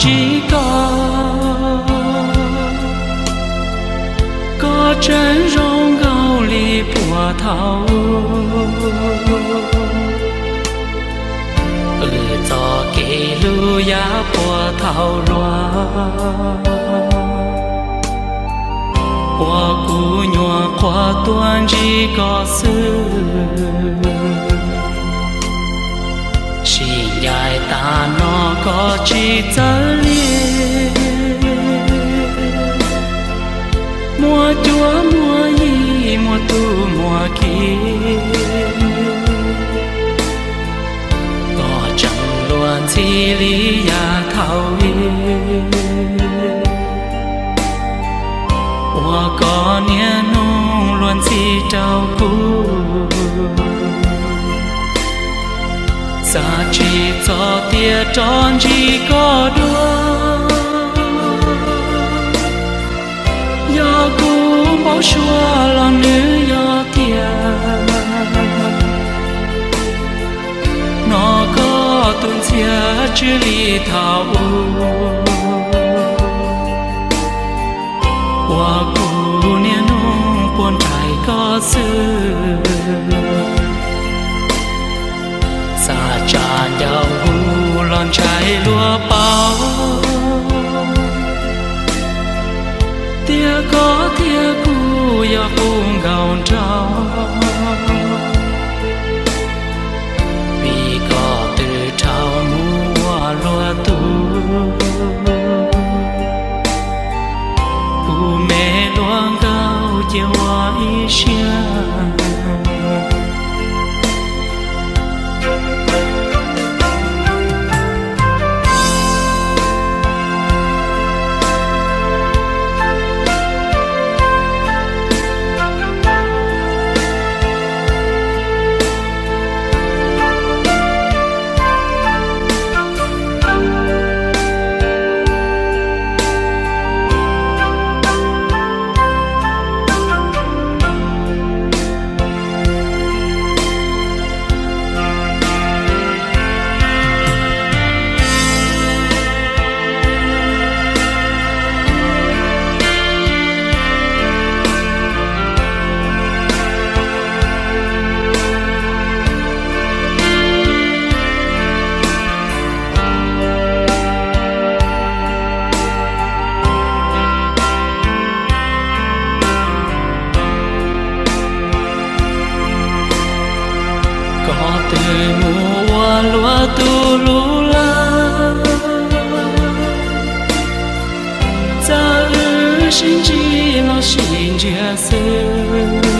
Tsis koj, koj tseem zoo nkaus li puag thaum wb txoj kev hlub yav puag thaum hluas, uas kuv nyuam qhuav tuaj ntsib koj xwb. Sib ncaim tas no koj tsis txawj li, muaj cuab muaj yig muaj tub muaj ki, koj tseem luag ntxhi li yav thaum ub, uas koj niaj hnub luag ntxhi rau kuv. Xav tsis txog tias rov ntsib koj dua, yog kuv npau suav los nws yog tiag. Hnov koj tus ntxhias tsw li thaum ub, uas kuv niaj hnub puag nraim koj xwb. Xav tsa ncauj hu los ntshai luag paub, tias koj thiab kuv yog qub nkaus nraug, vim koj twb dhau mus ua luag tub. Kuv me luag nkauj cia ua ib siab. Koj twb mus ua luag tub lub lawm, txawm wb sib ntsib los sib ntsiag xwb.